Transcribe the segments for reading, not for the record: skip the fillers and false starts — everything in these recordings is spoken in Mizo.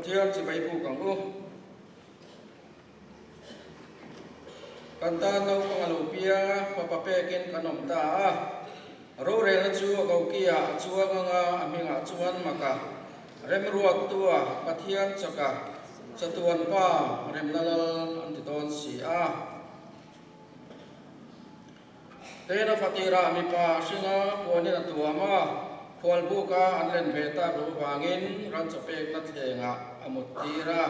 Pathian chibai buk ang u. Kan tan naupang a lo piang a, fapa pekin kan awm ta a. Rorelna chu a kokiah a chuang ang a, a hmingah chuan maka remruattua Pathian chaka chatuan pa remna lal an ti dawn si a. Tena fatirah mipa hringa puanin a tuam a, khualbuka an len ve tak loh avangin ran chawpekna thlengah a mut tir a.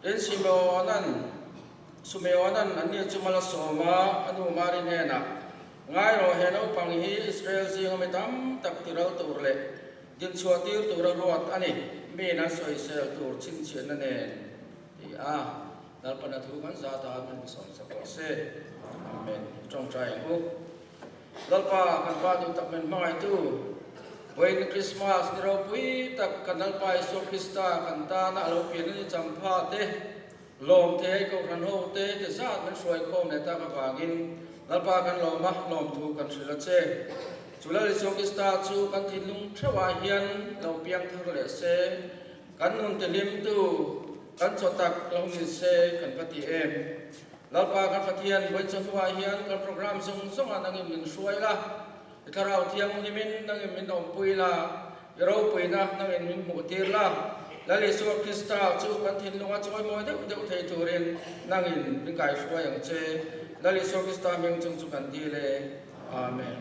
Tin, Simeona'n Sumeona'n anni chu mal a sawm a, a nu Mari hnenah, Ngai rawh, he naupang hi Israel zinga mi tam tak tiral tur leh dinchhuah tir tura ruat a ni, miin an sawisel tur chhinchhiahna nen, ti a. Lalpana thu kan zat a, min sawmsak rawh se. Amen. Tawngtai ang u. Lalpa, kan Pa duh tak min hmangaihtu, vawiin Krismas ni ropui tak kan Lalpa Isua Krista kan tana a lo pian a ni champha te, lawm the hei Kohhran ho te ti zat min hruai khawm leh tak avangin Lalpa kan lawm a, lawmthu kan hrilh a che. Chu Lal Isua Krista chu kan thinlung theuhah hian lo piang thar leh se, Kan nun tihlimtu kan chaw tak lo ni se kan va ti em. Lalpa kan Pathian vawi chawhnuah hian kan program zawng zawngah nangin min hruai la, i thlarau thianghlimin nangin min awmpui la, i ropuina nangin min hmuhtir la, Lal Isua Krista chu kan thinlunga chawimawi deuh deuh thei turin nangin min kaihruai ang che. Lal Isua Krista hming chung chu kan dil e. Amen.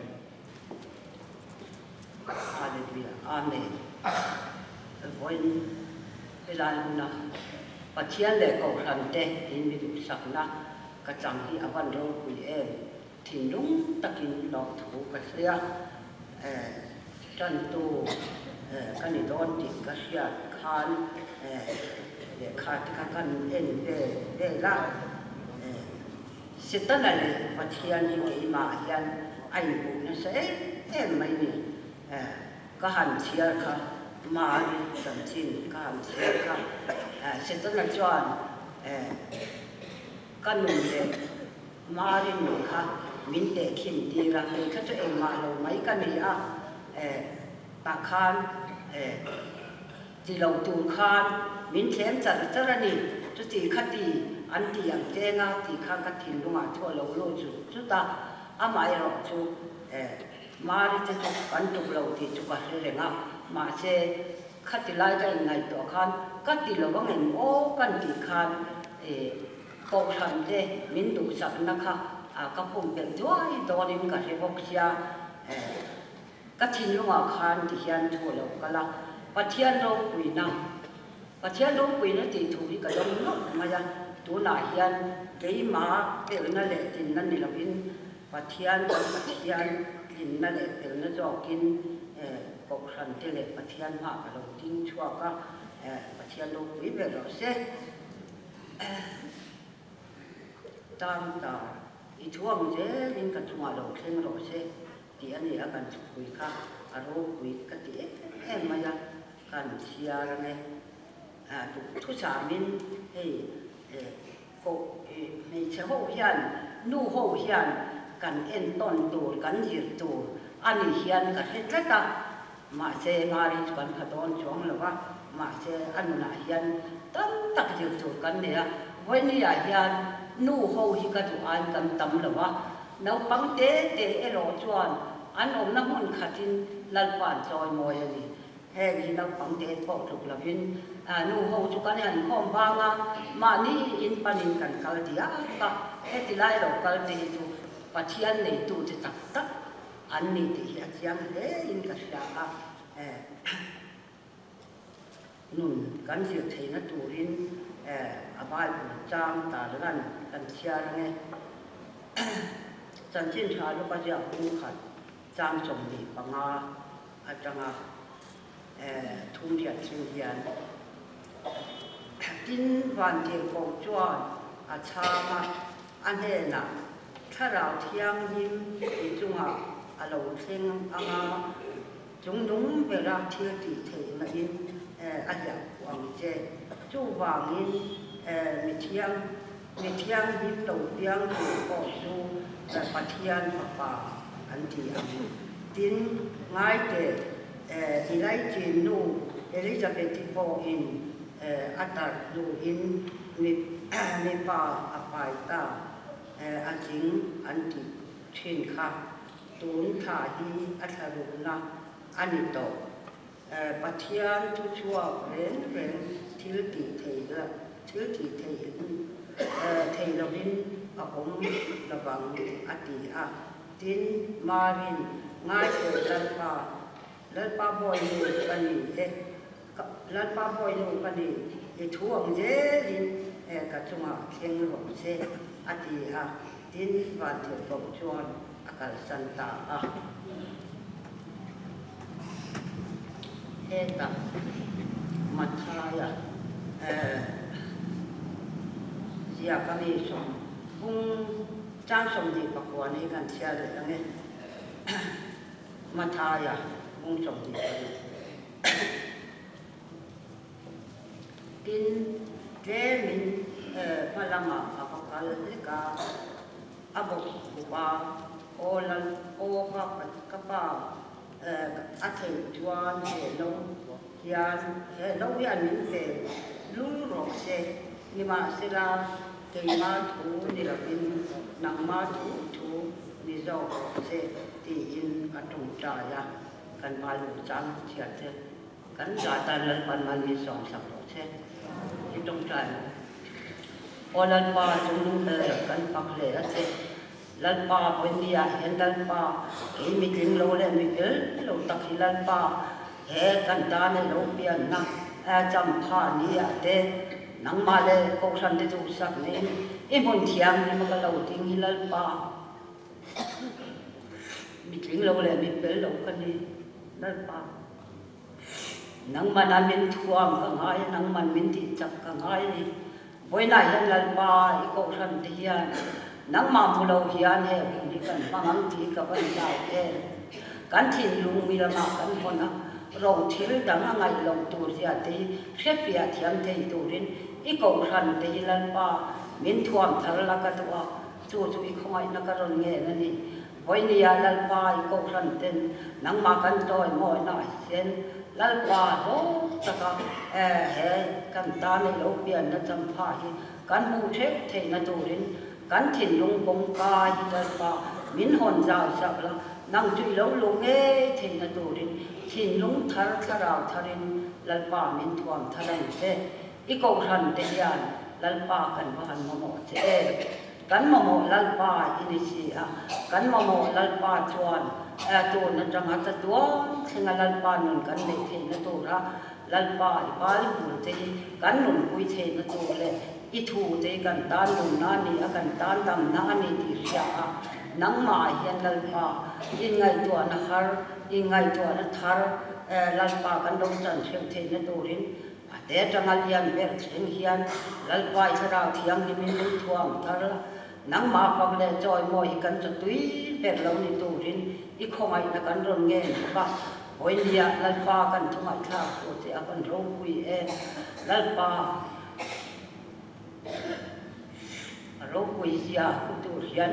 Hallelujah Amen Vawiin helai huna Pathian leh Kohhran te in mi duhsakna ka chang hi a van ropui em thinlung takin lawmthu ka sawi a tantu ka ni dawn tih ka hriat khan lehkha te kha kan en ve vel a. Setana leh Pathian hi keimah hian a inbuh nasa em em mai ni. Ka han chhiar kha, Mari chanchin ka han chhiar kha, Setana chuan ka nun leh Mari nun kha min tehkhin tir a, kei kha chu engmah lo mai ka ni a, tah khan Ti lo tur khan min thlem char char a ni. Chuti kha ti an ti ang cheng a tih kha ka thinlungah chu a lo lut zut zut a. Amaherawh chu eh Mari te chu kan tuk lo tih chu ka hre reng a. Mahse khati lai ka inngaihtuah khan ka ti lo ang em aw kan tih khan eh Kohhran te min duhsakna kha ka pumpelh duai dawnin ka hre bawk sia eh. Ka thinlungah khan ti hian thu a lo kal a, Pathian ropuina, Pathian ropuina tih thu hi ka dawng nawlh mai a, tunah hian keima pelna leh tlinna ni lovin Pathian kan Pathian tlinna leh pelna zawkin Kohhran te leh Pathian hmah ka lo ding chhuak a, Pathian ropui ber rawh se. Tan tar i thuang zelin ka chungah lo thleng rawh se. Tih a ni a, kan thupui kha a ropui ka ti em em mai a, kan chhiar ang e. Thusamin hei koh hmeichhe ho hian nu ho hian kan entawn tur kan zir tur a ni hian ka hre tlat a, mahse Mari chu kan pha dawn chuang lo a, mahse a nunah hian tam tak zir tur kan nei a, vawinia hian nu ho hi ka duh aiin kan tam lo a, Naupang te te erawh chuan an awmna hmun khatin Lalpa an chawimawi a ni. Heng hi naupang te pawh tluk lovin nu ho chu kan han khawm vang a, mahni in panin kan kal diak a, heti lai lo kal te hi chu Pathian neitute tak tak an ni tih hi a chiang hle in ka hria a. Nun kan zir theihna turin a Bible chang tar lan kan chhiar ang e. Chanchin tha luka ziak hung khat chang 25 atanga thum riat thleng hian tin Vantirhkoh chuan a chhang a, a hnenah Thlarau Thianghlim i chungah a lo thleng ang a, Chungnung bera thil tih theihna in a hliah phuh ang che. Chuvangin mi thiang mi thianghlim lo piang tur pawh chu Pathian Fapa an ti ang. Tin, ngaite Ilaichin nu Elizabeth-i pawhin a tar hnuin mipa a pai ta a tling an tih thin kha tun thla hi a thla rukna a ni tawh. Pathian thu chhuak reng reng thil tih theih thil tih theih thei lovin a awm lovang a ti a. Tin, Marin, Ngaithei Lalpa, Lalpa Bawinu ka ni e, Lalpa Bawinu ka ni, i thu ang zelin ka chungah thleng rawh se, a ti a. Tin, Vantirhkoh chuan a kalsan ta a. Hetah Mathaia ziaka mi sawm bung chang 29 hi kan chhiar leh ang e. Mathaia bung 26. Tin, tlemin hma lamah a va kal hlek a. A bawk bawk a, Aw Lal, aw ka ka pa, a theih chuan he no hian, he no hian min pe lul rawh se, nimahsela keima thu ni lovin nangma thu thu ni zawk rawh se tiin a tawngtai a, kan Bible chang chhiat te kan zah tan Lalpan man min sawmsak rawh se i tawngtai maw? Aw Lalpa chung kan fak hle a che. Lalpa Vawinia hian Lalpa kei mi tling lo leh mi fel lo tak hi Lalpa he kan tan e lo pianna champha ni ah te nangmah leh Kohhran te duhsak nen i hmun thianghlim a ka lo ding hi Lalpa mi tling lo leh mi fel lo ka ni Lalpa. Nangman a min thuam ka ngai a, nangman min tih chak ka ngai a ni. Vawiinah hian Lalpa i kohhran te hian nangmah hmu lo hian he hun hi kan hmang ang tih ka van hlau em. Kan thinlung mi lamah kan hawn a, ro thil dang a ngaih loh tur zia te hi hrefiah thiam thei turin i kohhran te hi Lalpa min thuam thar la ka duh a, chu chu i khawngaihna ka rawn ngen a ni. Vawinia Lalpa i kohhran ten nangmah kan chawi mawina a hisen Lalpa hlawk taka he kan tan i lo pianna champha hi kan hmuh theuh theihna turin kan thinlung kawngka hi Lalpa min hawn zau sak la, nang chu i lo luh ngei theihna turin thinlung thar thlarau tharin Lalpa min thuam thar ang che. I kohhran te hian Lalpa kan va han mamawh che em? Kan mamawh Lalpa i ni si a, kan mamawh Lalpa chuan tun atanga chatuan thlenga Lalpa nun kan neih theihna tura Lalpa i Bible te hi kan nunpui theihna tur leh i thu te hi kan tan nunna a ni a, kan tan damna a ni tih hria a, nangmah hian Lalpa inngaihtuahna har, inngaihtuahna thar Lalpa kan lo chan hreuh theihna turin A te atanga lian ber thleng hian Lalpa i thlarau thianghlimin min thuam thar la, nangmah fak leh chawimawi hi kan chatui ber lo ni turin i khawngaihna kan rawn ngen bawk a. Vawinia Lalpa kan thungaihthlak tur che a kan ropui e. Lalpa a ropui zia hu tur hian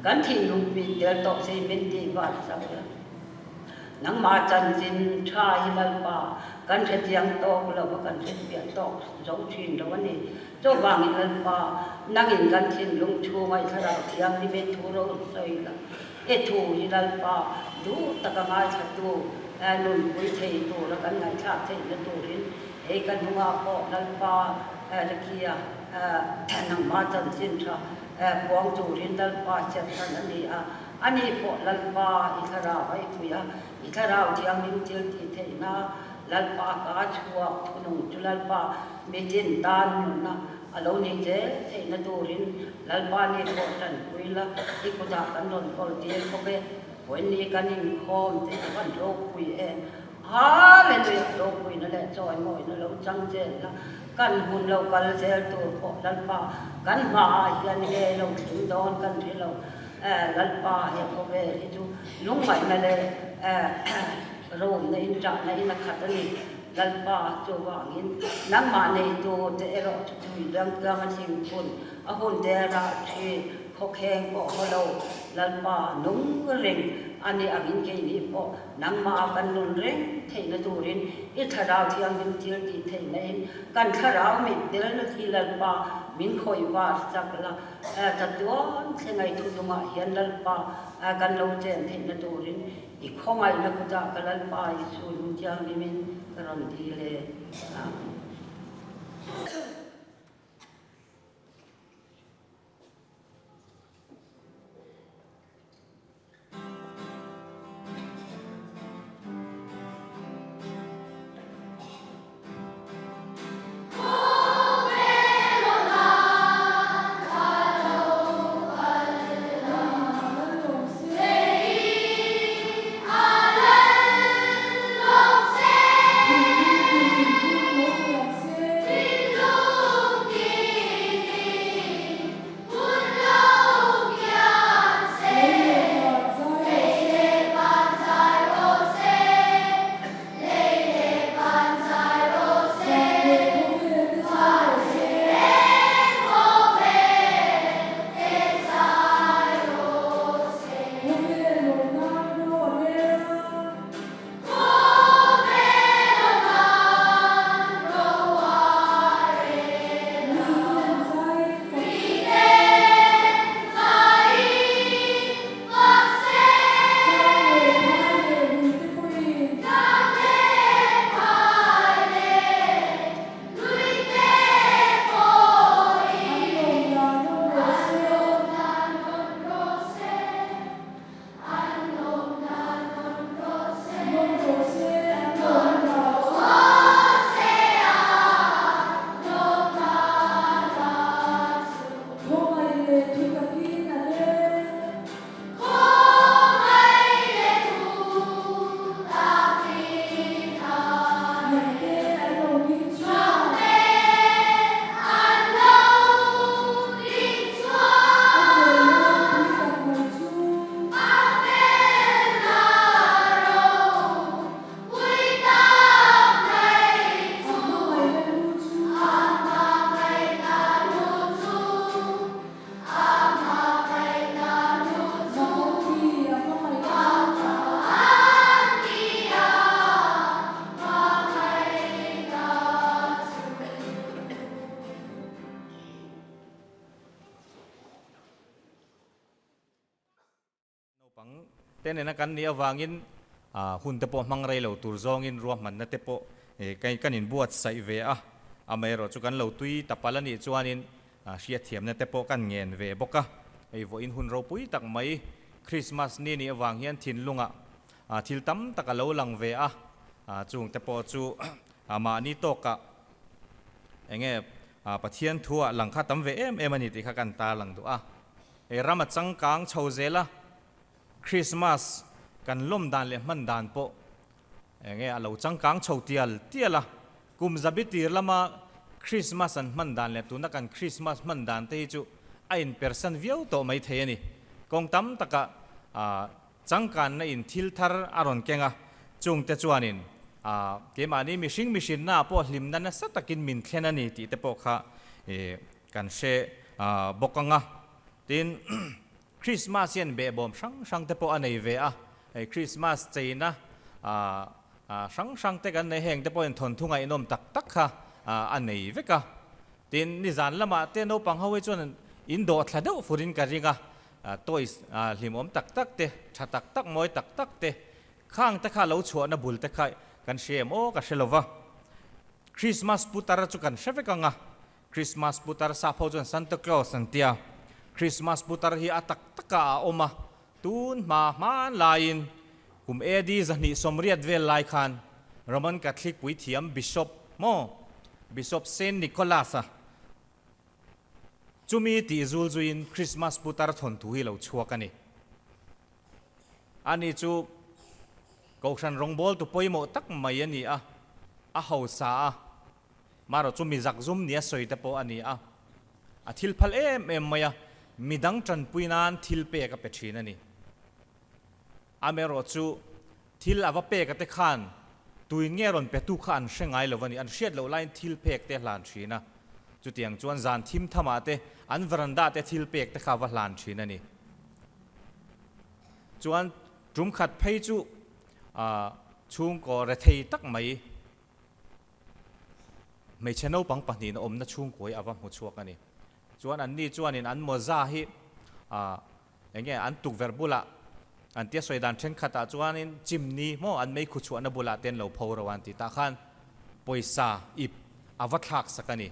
kan thinlung pin tel tawh che i min tih var sak la. Nangmah chanchin tha hi Lalpa kan hrechiang tawk lo va, kan hrefiah tawk zo thin lo a ni. Chuvangin Lalpa, nangin kan thinlung chhunga i thlarau thianghlimin thu ro sawi la, i thu hi Lalpa duh taka ngaithlatu nunpui thei tura kan ngaihthlak theihna turin hei ka hnungah pawh Lalpa Ricky-a nangmah chanchin tha puang turin Lalpa siamthan a ni a. Ani pawh Lalpa i thlarau a i pui a, i thlarau thianghlim thil tih theihna Lalpa ka chhuak thunung chu Lalpa mitin tan nunna a lo ni zel theihna turin Lalpa ni pawh tanpui la, i kutah kan rawn kawl tir khawp e, vawiin ni kan inkhawm te hi van ropui em, Hallelujah ropuina leh chawimawina lo chang zel la, kan hun lo kal zel tur pawh Lalpa kan hmaah hian nge lo thleng dawn kan hre lo. Lalpa he khawvel hi chu lungngaihna leh rawmna in ṭahna in a khat a ni. Lalpa chuvangin nangmah neitu te erawh chu tui dang tlang a thing phun a hun te a rah ṭhin. Khawkheng pawh haw lo, Lalpa nung reng a nih angin keini pawh nangmah a kan nun reng theihna turin i Thlarau Thianghlim thil tih theihna in kan Thlarau mit delna hi Lalpa min khawih var chak la, chatuan thlengai thuthlungah hian Lalpa kan lo chen theihna turin i khawngaihna kutah ka Lalpa Isu hming thianghlimin ka rawn dil e. Amen. Naupang te nena kan nih avangin hun te pawh hmang rei lo tur zawngin ruahmanna te pawh kan inbuatsaih ve a, amaherawh chu kan lo tui ta palh a nih chuanin hriatthiamna te pawh kan ngen ve bawk a. Hei vawiin hun ropui tak mai Krismas ni nih avang hian thinlungah thil tam tak a lo lang ve a, chung te pawh chu mahni tawkah enge Pathian thuah lang kha tam ve em em a ni tih kha kan tarlang duh a. Hei ram a changkang chho zel a, Krismas kan lawm dan leh hman dan pawh enge a lo changkang chho tial tial a. Kum zabi tir lama Krismas an hman dan leh tuna kan Krismas hman dan te hi chu a inpersan viau tawh mai thei a ni. Kawng tam takah changkanna in thil thar a rawn keng a, chungte chuanin keimahni mihring mihrinnaah pawh hlimna nasa takin min thlen a ni tih te pawh kha Kan hre bawk ang a, tin Krismas hian behbawm hrang hrang te pawh a nei ve a, hei Krismas cheina hrang hrang te kan nei heng te pawhin thawnthu ngaihnawm tak tak kha a nei vek a, tin nizan lamah te naupang ho hi chuan in dawh thla deuh furin ka ring a, toys hlimawm tak tak te, tha tak tak mawi tak tak te khang te kha lo chhuahna bul te kha kan hre em aw ka hre lo va, Krismas putar chu kan hre vek ang a, Christmas putar sap ho chuan Santa Claus an tia. Christmas putar hi a tak takah a awm a, tun hma hman laiin kum AD 280 vel lai khan Roman Catholic puithiam Bishop maw Bishop Saint Nicholas-a chumi tih zul zuiin Christmas putar thawnthu hi lo chhuak a ni. Ani chu Kohhran rawngbawltu pawimawh tak mai a ni a, a hausa a, Marawh chu mi zakzum nia sawi te pawh a ni a, a thil phal em em mai a, midang tanpui nan thil pek a pe thin a ni. Amaherawh chu thil a va pek a te khan tuin nge rawn petu kha an hre ngai lo a ni, an hriat loh laiin thil pek te a hlan thin a. Chutiang chuan zan thim thamah te an veranda te thil pek te kha va hlan thin a ni. Chuan tum khat phei chu chhungkaw rethei tak mai hmeichhe naupang pahnihna awmna chhungkawi a va hmu chhuak a ni. Chuan anni chuanin an mawza hi eng nge an tukverh bulah an tia sawi dan thenkhatah chuanin chimni maw an meikhu chhuahna bulah te an lo pho ro a an tih tah khan pawisa ip a va thlak sak a ni.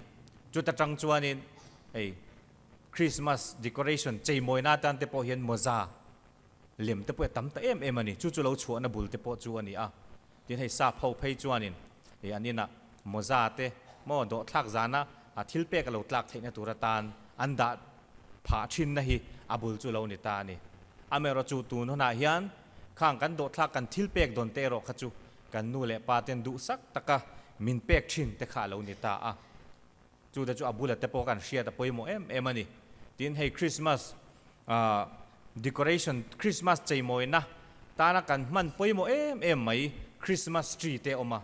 Chuta tang chuanin hei Christmas decoration cheimawina atan te pawh hian mawza lem te pawh a tam ta em em a ni. Chu chu lo chhuahna bul te pawh chu a ni a. Tin hei sap ho phei chuanin hei an inah mawza te maw dawhthlak zana thil pek a lo tlak theihna tur atan an dah phah thinna hi a bul chu lo ni ta a ni. Amaherawhchu tun hunah hian khang kan dawhthlak kan thil pek dawn te erawh kha chu kan nu leh pa ten duhsak taka min pek thin te kha a lo ni ta a. Chu te chu a bula te pawh kan hriat a pawimawh em em a ni. Tin hei Christmas decoration, Christmas cheimawina tana kan hman pawimawh em em mai Christmas tree te a awm a.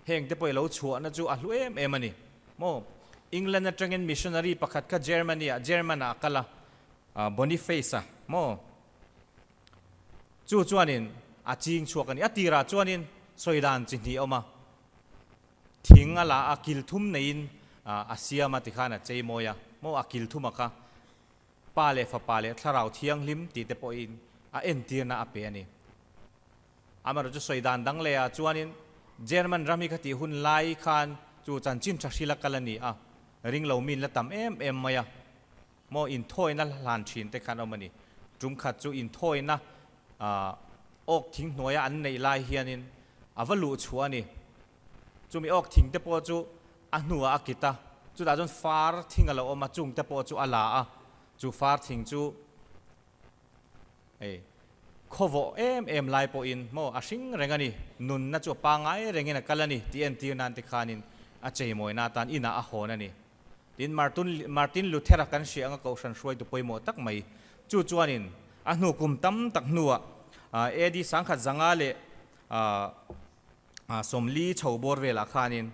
Heng te pawh i lo chhuahna chu a hlu em em a ni. Maw? England atangin missionary pakhat kha Germany ah, German ah a kal a, Boniface a, maw? Chu chuanin a ching chhuak a ni. A tirah chuanin sawi dan chi hnih a awm a. Thing a la a, kil thum neiin a siam a tikhan a chei mawi a, maw a kil thum a kha Pa leh Fapa leh Thlarau Thianghlim tih te pawhin a entirna a pe a ni. Amaherawhchu sawi dan dang leh ah chuanin German ram hi kha tih hun lai khan chu chanchin tha hrila kal a ni a, ringlo min la tam em em mai a, maw inthawina hlan thin te khan a awm a ni. Tum khat chu inthawina awk thing hnuaia an neih lai hianin a va luh chhuah a ni. Chumi awk thing te pawh chu a hnuah a kit a, chutah chuan far thing a lo awm a, chung te pawh chu a la a, chu far thing chu hei khawvawh em em lai pawhin maw a hring reng a ni, nunna chu a pangngai rengin a kal a ni tih entir nan te khanin a cheimawina atan inah a hawn a ni. Tin, Martin Luther-a kan hria anga kohhran hruaitu pawimawh tak mai chu chuanin a hnu kum tam tak hnuah AD 1005 leh 40 chho bawr velah khanin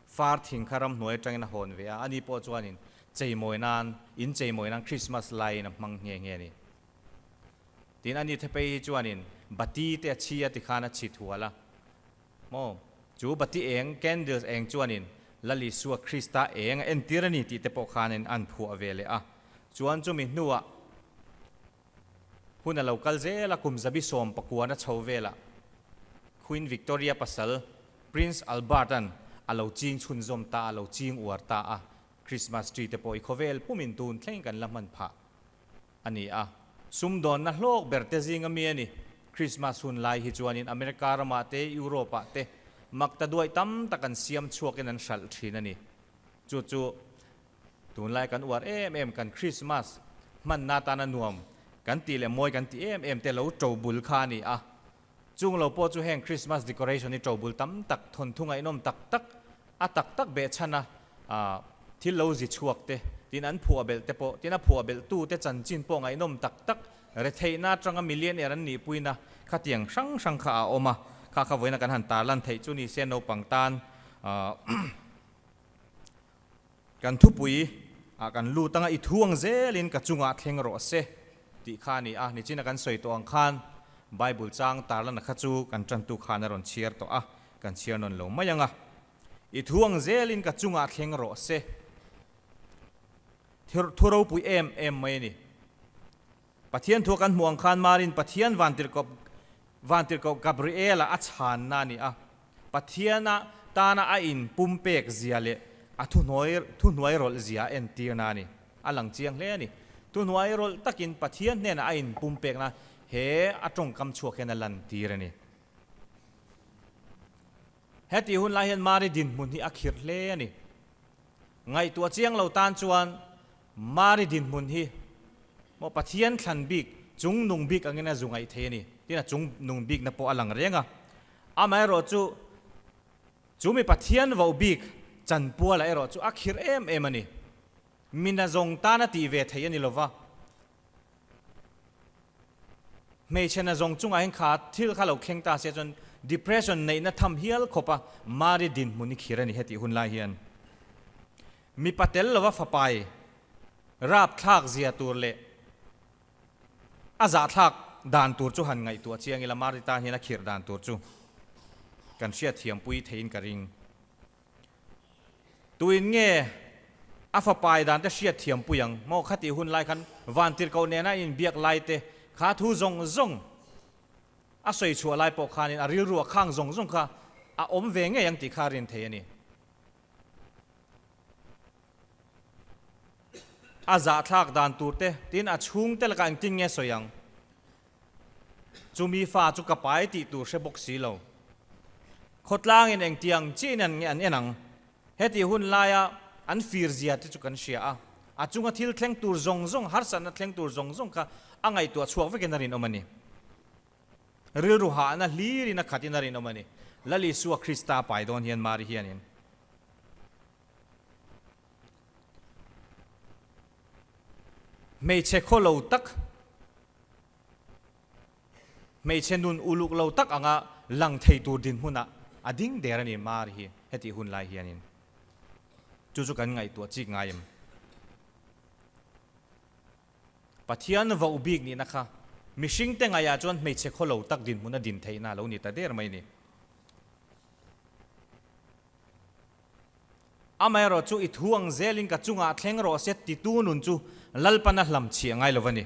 far thing kha ramhnuai atangin a hawn ve a, ani pawh chuanin cheimawi nan, in cheimawi nan Christmas laiin a hmang nghe nghe a ni. Tin, ani thepei hi chuanin bati te a chhi a tikhan a chhi thual a. Maw? Chu bati eng, candles eng chuanin Lal Isua Krista eng a entir a ni tih te pawh khanin an phuah ve leh a. Chuan chumi hnuah hun a lo kal zel a, kum zabi sawm pakuan a chho velah Queen Victoria pasal Prince Albert-a'n a lo ching chhunzawm ta a, lo ching uar ta a, Christmas tree te pawh i khawvel pumin tun thleng kan la hman phah. a ni a. Sumdawnna hlawk ber te zinga mi a ni. Christmas hun lai hi chuanin America ramah te, Europe-ah te makta duai tam tak an siam chhuakin an hralh thin a ni. Chu chu tunlai kan uar em em kan Christmas hmanna atana nuam kan tih leh mawi kan tih em em te lo to bul kha a ni a. Chung lo pawh chu heng Christmas decoration hi to bul tam tak, thawnthu ngaihnawm tak tak, a tak tak behchhan a thil lo zi chhuak te, tin an phuah belh te pawh, tin a phuah belh tu te chanchin pawh ngaihnawm tak tak, retheihna atanga millionaire an nihpuina khatiang hrang hrang kha a awm a, kha kha vawiina kan han tarlan theih chu ni se naupang tan kan thupui ah kan lut anga i thu ang zelin ka chungah thleng rawh se tih kha a ni a, nichina kan sawi tawh ang khan Bible chang tarlana kha chu kan tantu khan a rawn chhiar tawh a, Kan chhiar nawn lo mai ang a, i thu ang zelin ka chungah thleng rawh se. Thu ropui em em mai a ni. Pathian thua kan hmuh ang khan Marin Pathian vantirhkoh vantirhkoh Gabriela a chhanna a ni a. Pathiana tana a in pumpek zia leh a thuhnuai thuhnuai rawlh zia a entirna a ni. A lang chiang hle a ni. Thuhnuai rawlh takin Pathian hnenah a in pumpekna he a tawngkam chhuak hian a lantir a ni. Heti hun lai hian Mari dinhmun hi a khirh hle a ni. Ngaihtuah chiang lo tan chuan Mari dinhmun hi maw Pathian thlan bik, chung nung bik angin a zu ngaih thei a ni. Tin a chung nung bikna pawh a lang reng a. Amaherawh chu, chu mi Pathian voh bik chanpuala erawh chu a khirh em em a ni. Mina zawng tan a tih ve thei a ni lova. Hmeichhe na zawng chungah hian kha thil kha lo thleng ta se chuan depression neihna tham hial khawp a Mari dinhmun hi khir a ni hetih hun lai hian. Mipa tel lova fapai rapthlak zia tur leh a zahthlak dan tur chu han ngaihtuah chiang ila Mari tan hian a khirh dan tur chu kan hriatthiampui theiin ka ring. Tuin nge a fapai dan te hriatthiampui ang maw khatih hun lai khan vantirhkoh nena inbiak lai te kha thu zawng zawng a sawi chhuah lai pawh khanin a rilru a khang zawng zawng kha a awm ve ngei ang tih kha a rin thei a ni. A zahthlak dan tur te tin a chhungte lakah engtin nge sawi ang? Chumi fa chu ka pai tih tur hre bawk si lo. Khawtlangin engtiang chiin an nge an en ang? Heti hun laia an fir zia te chu kan hria a, a chunga thil thleng tur zawng zawng, harsatna thleng tur zawng zawng kha a ngaihtuah chhuak vekin a rinawm a ni. Rilru hahna hlirin a khatin a rinawm a ni. Lal Isua Krista pai dawn hian Mari hianin. Hmeichhe khaw lo tak, hmeichhe nun uluk lo tak anga lang thei tur dinhmunah a ding der a ni Mari hi hetih hun lai hianin. Chu chu kan ngaihtuah chik ngai em? Pathian voh bik nihna kha mihringte ngaihah chuan hmeichhe khaw lo tak dinhmun a din theihna a lo ni ta der mai ni. Amaherawh chu i thu ang zelin ka chungah thleng rawh se titu nun chu Lalpan a hlam chhiah ngai lo va ni.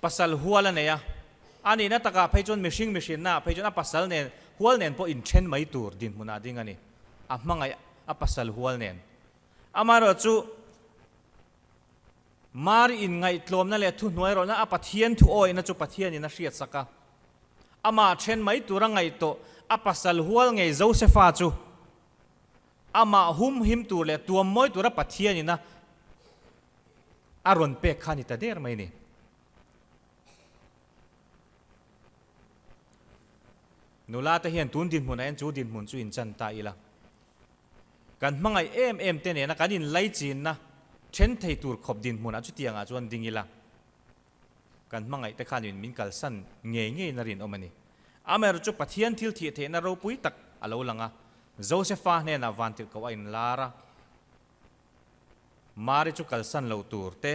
Pasal hual a nei a, a nihna takah phei chuan mihring mihrinnaah phei chuan a pasal nen hual nen pawh inthen mai tur dinhmunah a ding a ni. A hmangaih a pasal hual nen. Amaherawh chu Mari inngaihtlawmna leh thuhnuairawhna a Pathian thu awihna chu Pathianin a hriatsak a. Amah then mai tura ngaihtuah a pasal hual ngei Josefa chu amah humhim tur leh tuam mawi tura Pathianin a a rawn pek kha a ni ta der mai ni. Nula te hian tun dinhmunah hian chu dinhmun chu inchan ta ila. Kan hmangaih em em te nena kan inlaichinna then thei tur khawp dinhmunah chutiangah chuan ding ila. Kan hmangaih te khanin min kalsan ngei ngeiin a rinawm a ni. Amaherawh chu Pathian thil thih theihna ropui tak a lo lang a, Josefa hnenah vantirhkoh a inlar a. Mari chu kalsan lo tur te,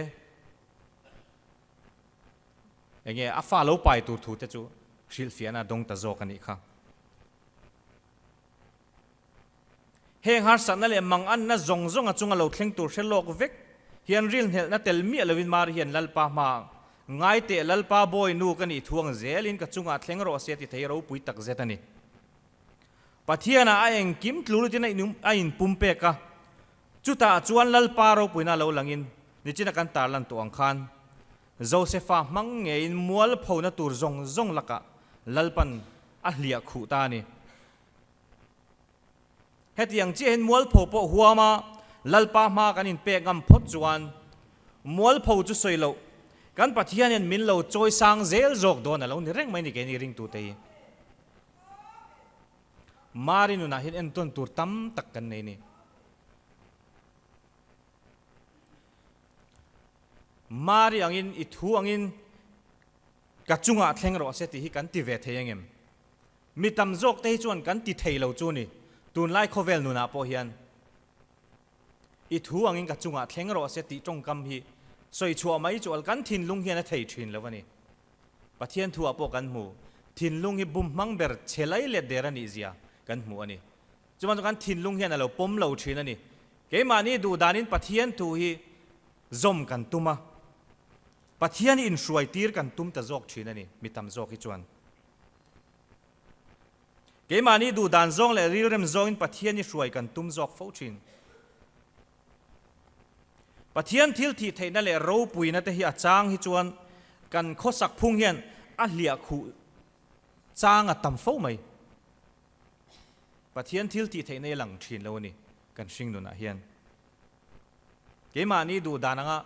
enge a fa lo pai tur thu te chu hrilhfiahna a dawng ta zawk a nih kha. Heng harsatna leh manganna zawng zawng a chunga lo thleng tur hre lawk vek hian rilhnelhna tel miah lovin Mari hian Lalpa hma ngai teh Lalpa bawi nu ka nih thuang zelin ka chungah thleng rawh se ti thei ropui tak zet a ni. Pathianah a engkim tlurutin a inpum pek a, chutah chuan Lalpa ropuina lo langin nichina kan tarlan tawh ang khan Josefa hmang ngeiin mualphona tur zawng zawng lakah Lalpan a hliah khuh ta a ni. Hetiang chiahin mualpho pawh huam a, Lalpa hma kan inpek ngam phawt chuan mualpho chu sawi loh, kan Pathianin min lo chawi sang zel zawk dawn a lo ni reng mai ni keini ringtute hi. Mari nunah hian entawn tur tam tak kan nei ni. Mari angin i thu angin ka chungah thleng rawh se tih hi kan ti ve thei angem? Mi tam zawk te hi chuan kan ti thei lo chu ni, tunlai khawvel nunah pawh hian i thu angin ka chungah thleng rawh se tih tawngkam hi sawi chhuah mai chu al kan thinlung hian a thei thin lo a ni. Pathian thuah pawh kan hmu, thinlung hi bum hmang ber che lai let der a nih zia kan hmu a ni. Chuvang chu kan thinlung hian a lo pawm lo thin a ni. Keimahni duhdanin Pathian thu hi zawm kan tum a, Pathian inhruai tir kan tum ta zawk thin a ni, mi tam zawk hi chuan. Keimahni duhdan zawng leh rilrem zawngin Pathian i hruai kan tum zawk fo thin. Pathian thil thih theihna leh ropuina te hi a chang hi chuan kan khawsak phung hian a hliah khuh chang a tam fo mai. Pathian thil tih theihna hi a lang thin lo a ni kan hring nunah hian. Keimahni duhdan anga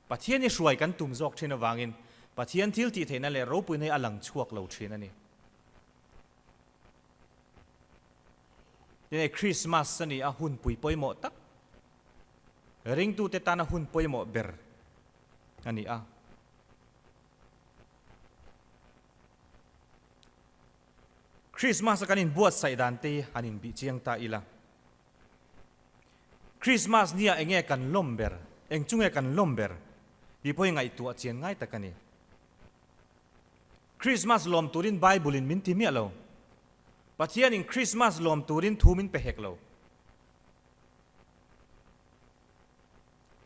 Pathian i hruai kan tum zawk thin avangin Pathian thil tih theihna leh ropuina hi a lang chhuak lo thin a ni. Tinei Krismas a ni a hunpui pawimawh tak, ringtute tana hun pawimawh ber a ni a. Krismas a kan inbuatsaih dan te hi han inbih chiang ta ila. Krismas nia enge kan lawm ber, eng chu nge kan lawm ber tih pawh hi ngaihtuah chian ngai tak a ni. Krismas lawm turin Bible in min ti miah lo. Pathianin Krismas lawm turin thu min pe hek lo.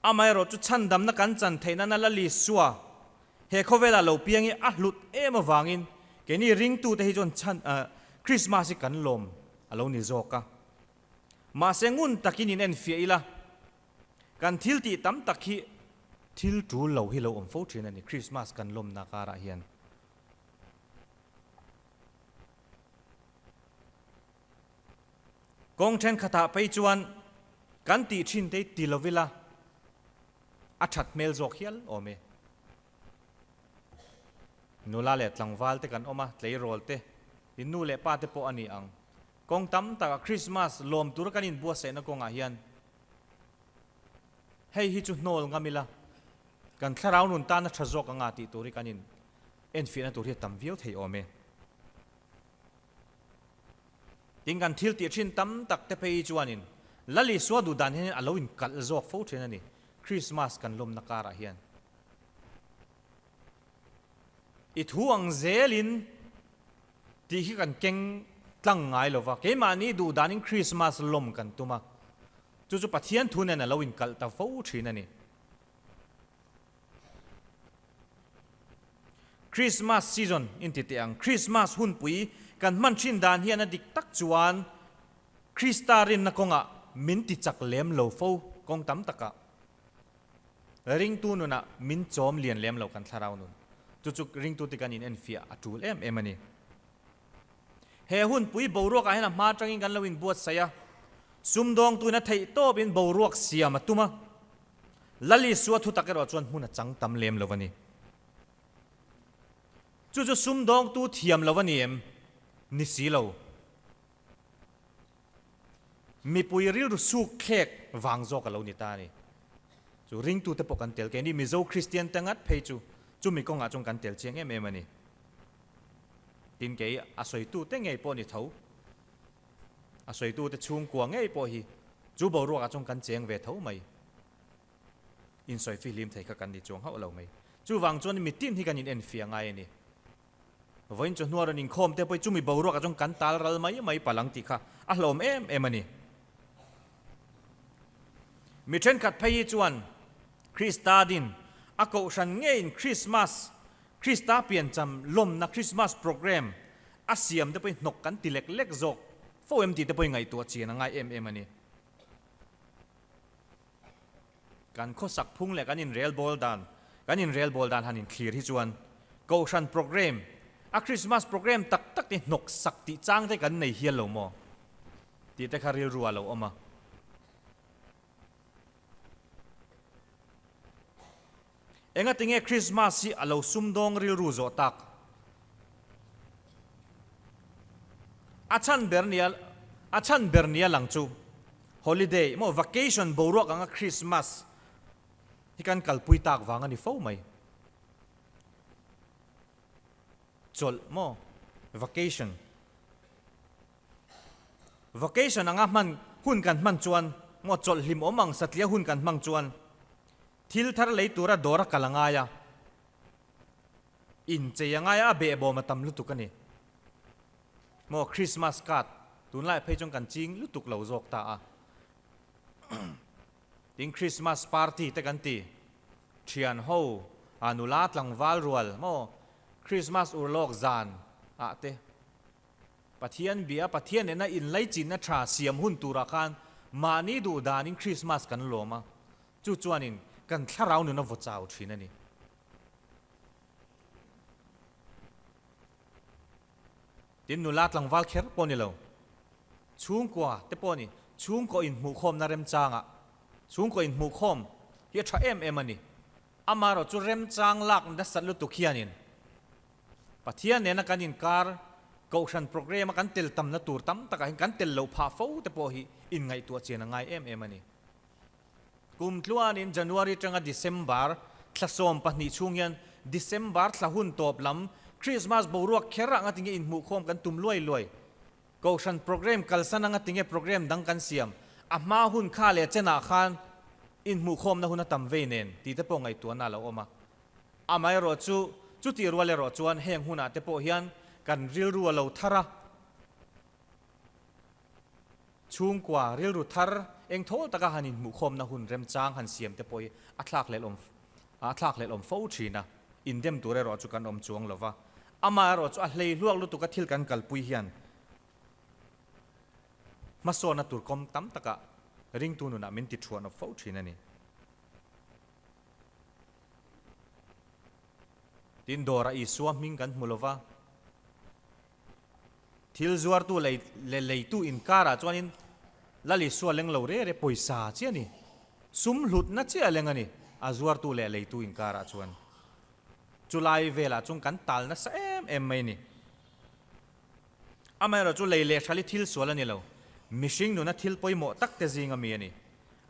Amaherawh chu chhandamna kan chan theihna na la Lisua he khawvelah lo piang hi a hlut em avangin keini ringtute hi chuan chhan Krismas hi kan lawm a lo ni zawk a. Mahse ngun takin in enfiah ila kan thil tih tam tak hi thil tul lo hi lo awm fo thin a ni Krismas kan lawmna karah hian. Kawng thenkhatah phei chuan kan tih thin te ti lo ila a that hmel zawk hial awm e. Nula leh tlangval te kan awm a, tleirawl te, in nu leh pa te pawh a ni ang. Kawng tam takah Krismas lawm tura kan inbuatsaihna kawngah hian hei hi chu hnawl ngam ila kan thlarau nun tana tha zawk anga tih tur hi kan in enfiahna tur hi a tam viau thei awm e. Tin, kan thil tih thin tam tak te phei hi chuanin Lal Isua duh dan hianin a lo inkalh zawk fo thin a ni, Krismas kan lawmna karah hian. I thu ang zelin tih hi kan keng tlang ngai lo va, keimahni duh danin Krismas lawm kan tum a, chu chu Pathian thu nen a lo inkalh ta fo thin a ni. Christmas season in ti teh ang. Christmas hunpui kan hman thin dan hian a dik tak chuan Krista rinna kawngah min ti chak lem lo fo kawng tam takah ringtu nunah min chawm lian lem lo kan thlarau nun. Chu chu ringtu te kan in enfiah a tul em em a ni. He hunpui boruakah hian a hma atangin kan lo inbuatsaih a, sumdawngtuin a theih tawpin boruak siam a tum a. Lal Isua thutak erawh chuan hmun a chang tam lem lo a ni. Chu chu sumdawngtu thiam lo a ni em? Ni si lo. Mipui rilru suk thlek vang zawk a lo ni ta a ni. Chu ringtute pawh kan tel keini Mizo Kristian te ngat phei chu chumi kawngah chuan kan tel chiang em em a ni. Tin kei a sawitute ngei pawh ni tho. A sawitute chhungkua ngei pawh hi chu boruakah chuan kan cheng ve tho mai. Insawi fihlim thei kha kan ni chuang hauh lo mai. Chuvang chuan mitin hi kan inenfiah ngai a ni. Vawiin chawhnuah rawn inkhawm te pawh hi chumi boruakah chuan kan tal ral mai mai palh ang tih kha a hlawm em em a ni. Mi thenkhat phei hi chuan Krista din a kohhran ngeiin Krismas Krista piancham lawmna Krismas program a siam te pawhin hnawk kan ti lek lek zawk fo em tih te pawhin ngaihtuah chian a ngai em em a ni. Kan khawsak phung leh kan inrelbawl dan kan inrelbawl dan han inthlir hi chuan Kohhran program a Krismas program tak tak te hnawk sak tih chang te kan nei hial lo maw tih te kha rilru ah lo awm a. Engatinge Krismas hi a lo sumdawng rilru zawh tak? A chhan ber nia a chhan ber nia lang chu holiday emaw vacation boruak anga Krismas hi kan kalpui tak vang a ni fo mai. Chawlh maw vacation vacation anga hman hun kan hman chuan maw chawlh hlim awm ang satliah hun kan hmang chuan Thil thar lei tura dawr a kal a ngai a, inchei a ngai a, a behbawm a tam lutuk a ni. Maw Christmas card tunlai phei chuan kan ching lutuk lo zawk ta a. Tin Christmas party te kan ti, thian ho, a nula tlangval rual maw Christmas urlawk zan ah te Pathian bia, Pathian nena inlaichinna tha siam hun turah khan mahni duh danin Christmas kan lawm a, Chu chuanin kan thlarau nun a vaw chau thin a ni. Tin, nula tlangval kher pawh ni lo, chhungkua te pawh ni, chhungkaw inhmuhkhawmna remchangah, chhungkaw inhmuhkhawm hi a tha em em a ni. Amaherawh chu remchang lak nasat lutuk hianin Pathian nena kan inkar Kohhran programme a kan tel tamna tur tam takah hian kan tel loh phah fo te pawh hi inngaihtuah chian a ngai em em a ni. Kum tluanin January atanga December thla 12 chhung hian December thla hun tawp lam Christmas boruak kher ah ngatinge inhmuhkhawm kan tum luai luai. Kohhran programme kalsan anga tinge programme dang kan siam? A hma hun kha leh chenah khan inhmuhkhawmna hun a tam vei nen tih te pawh ngaihtuahna a lo awm a. Amaherawh chu chutih rual erawh chuan heng hunah te pawh hian kan rilru a lo thar a, chhungkua rilru thar eng thawl taka han inhmuhkhawmna hun remchang han siam te pawh hi a thlakhlelh awm a thlakhlelh awm fo thin a, indem tur erawh chu kan awm chuang lo va. Amaherawh chu a hleihluak lutuka thil kan kalpui hian hmasawnna tur kawm tam takah ringtu nunah min ti thuan awp fo thin a ni. Tin, dawrah Isua hming kan hmu lo va, thil zuartu lei leh leitu inkarah chuanin Lal Isua leng lo re re pawisa chiah a ni. Sum hlutna chiah a leng a ni, a zuartu leh leitu inkarah chuan. Chulai velah chuan kan tal nasa em em mai a ni. Amaherawh chu lei leh hrali thil sual a ni lo, mihring nuna thil pawimawh tak te zinga mi a ni.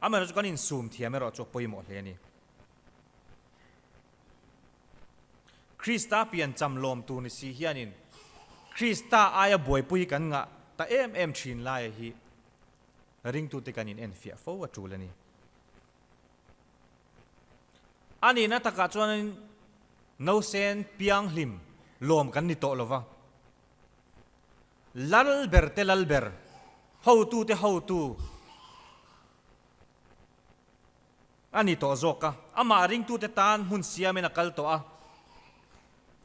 Amaherawh chu kan insum thiam erawh chu a pawimawh hle a ni. Krista piancham lawm tur ni si hianin Krista aia buaipui kan ngah ta em em thin laia hi ringtute kan in enfiah fo a tul a ni. A nihna takah chuanin nausen pianghlim lawm kan ni tawh lova, lal ber te lal ber, hotu te hotu, A ni tawh zawk a, amah ringtute tan hmun siamin a kal tawh a,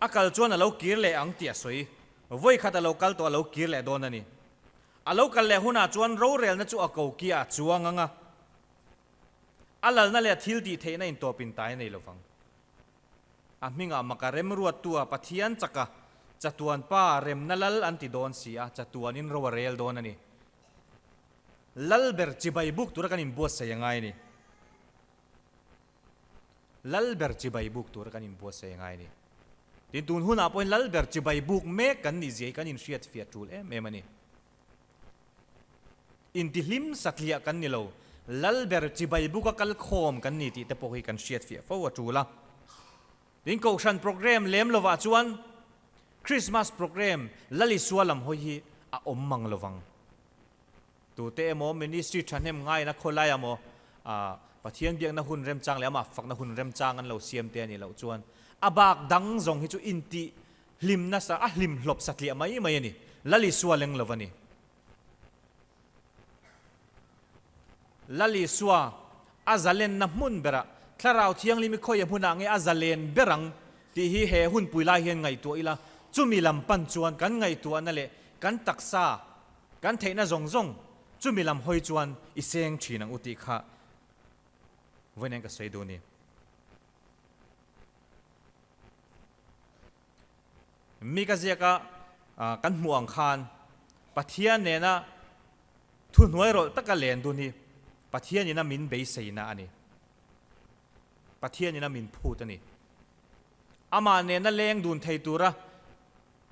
a kal chuan a lo kir leh ang tih a sawi. Vawi khat a lo kal tawh a lo kir leh dawn a ni. A lo kal leh hunah chuan rorelna chu a kokiah a chuang ang a, a lalna leh a thil tih theihna intawpin tai a nei lovang. A hmingah maka remruattua Pathian chaka chatuan pa remna lal an ti dawn si a, chatuanin ro a rel dawn a ni. Lal ber chibai buk tura kan inbuatsaih a ngai a ni. Lal ber chibai buk tura kan inbuatsaih a ngai a ni. Tin, tun hunah pawhin lal ber chibai buk mek kan nih zia hi kan inhriat fiah tul em em a ni. Intihlim satliah kan ni lo, lal ber chibai buka kal khawm kan ni tih te pawh hi kan hriat fiah fo a tul a. Tin, Kohhran programme lem lovah chuan Christmas programme Lal Isua lam hawi hi a awm mang lovang. Tute emaw ministry thahnem ngaiin a khawlai emaw Pathian biakna hun remchang leh amah fakna hun remchang an lo siam te a nih loh chuan a bak dang zawng hi chu intih hlim nasa a hlim hlawp satliah mai mai a ni. Lal Isua leng lo a ni. Lal Isua a zalenna hmun berah Thlarau Thianghlim i khawi a hmunah nge a zalen ber ang tih hi he hunpui lai hian ngaihtuah ila, chumi lam pan chuan kan ngaihtuahna leh kan taksa, kan theihna zawng zawng chumi lam hawi chuan i seng thin ang u tih kha vawiin ka sawi duh a ni. Mi ka ziaka kan hmuh ang khan Pathian nena thuhnuai rawlh taka len dun hi Pathianin a min beiseina a ni. Pathianin a min phut a ni. Amah nena leng dun thei tura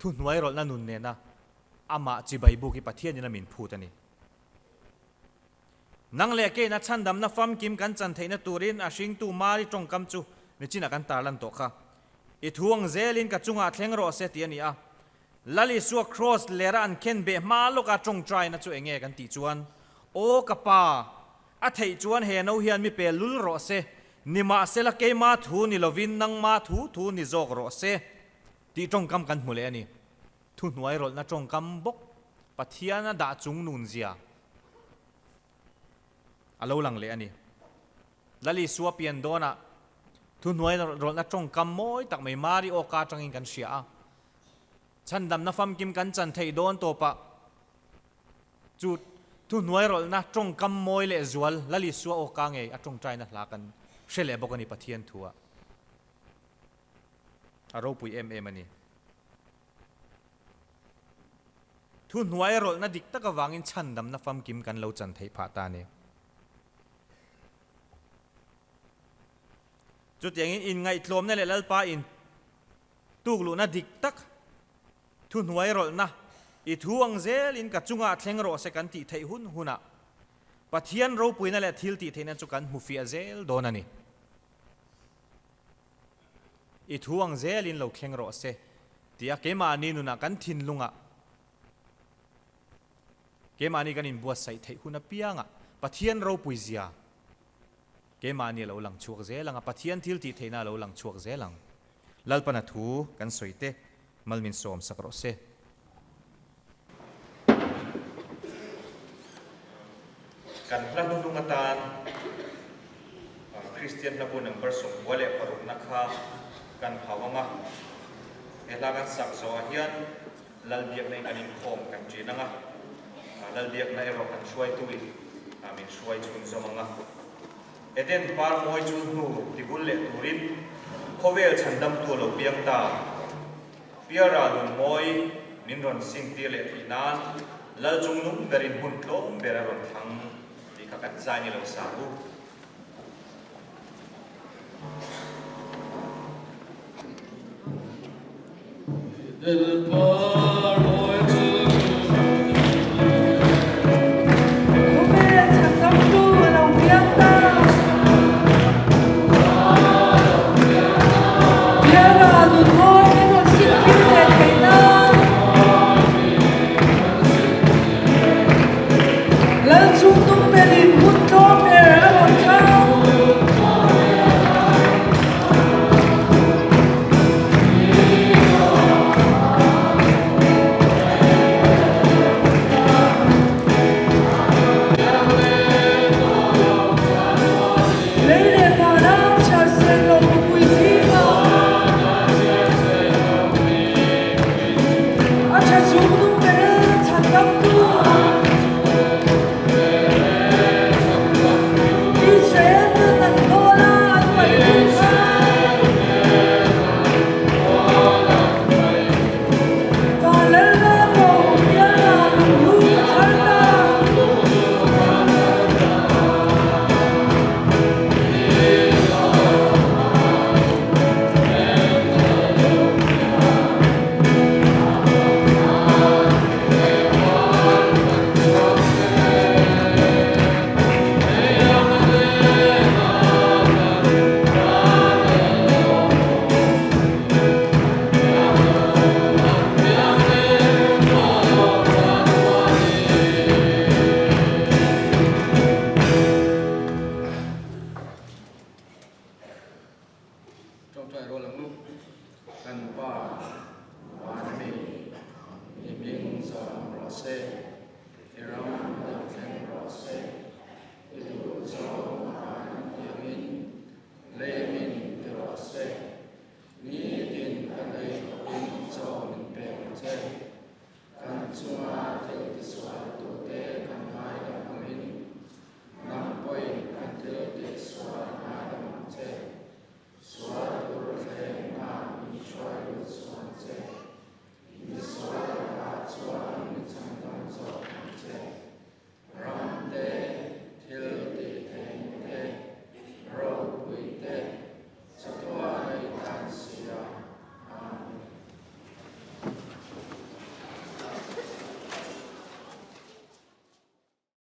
thuhnuai rawlhna nun nena amah chibai buk hi Pathianin a min phut a ni. Nang leh keina chhandamna famkim kan chan theihna turin a hringtu Mari tawngkam chu nichinah kan tarlan tawh kha. I thu ang zelin ka chungah thleng rawh se tih a ni a. Lal Isua Kraws lera an khen beh hma lawka tawngtaina chu enge kan tih chuan, Aw ka Pa, a theih chuan he no hian mi pe lul rawh se, nimahsela keima thu ni lovin nangma thu thu ni zawk rawh se tih tawngkam kan hmu leh a ni. Thuhnuai rawlhna tawngkam bawk Pathiana dah chung nun zia a lo lang leh a ni. Lal Isua pian dawnah thuhnuai rawlhna tawngkam mawi tak mai Mari awka atangin kan hria a. Chhandamna famkim kan chan theih dawn tawpah chu thuhnuai rawlhna tawngkam mawi leh zual Lal Isua awka ngei a tawngtaina hla kan hre leh bawk a ni Pathian thuah. A ropui em em a ni. Thu hnuai rawlhna dik tak avangin chhandamna famkim kan lo chan theih phah ta a ni. Chutiangin inngaihtlawmna leh Lalpa in tukluhna dik tak, thu hnuai rawlhna, i thu ang zelin ka chungah thleng rawh se kan tih theih hun hunah Pathian ropuina leh thil tih theihna chu kan hmu fiah zel dawn a ni. I thu ang zelin lo thleng rawh se, tia keimahni nunah kan thinlungah. Keimahni kan inbuatsaih theih hun apiangah Pathian ropui zia keimahni a lo lang chhuak zel ang a, Pathian thil tih theihna a lo lang chhuak zel ang. Lalpana thu kan sawi te mal min sawm sak rawh se. Kan hla hnuhnung atan Kristian hlabu number 96 na kha kan phau ang a, he hla kan sak zawhah hian Lalbiakna in kan inkhawm kan ṭin ang a, Lalbiakna erawh kan hruaituin min hruai chhunzawm ang a. Eden par mawi chu hnu tibul leh turin khawvel chhandamtu a lo piang ta. Piara nun mawi min rawn sintir leh theih nan Lal chungnung berin hmun tlawm ber a rawn thlang tih kha kan zai ni lo sa u. Khawvel chhandamtu a lo piang ta. Piara nun mawi min rawn sintir leh theih nan. Lal chungnung berin hun tlawm ber a rawn thlang. Lei leh vana chhiar sen lo mipui zinga a tha chungnung ber e chhandamtu. Israel ten an dawl a, an paih duh kha. Van lal ram ro pial ram lung lu ka chhar ta. Ṭawngṭai rual ang u, kan Pa, Van mi, i hming zawm rawh se.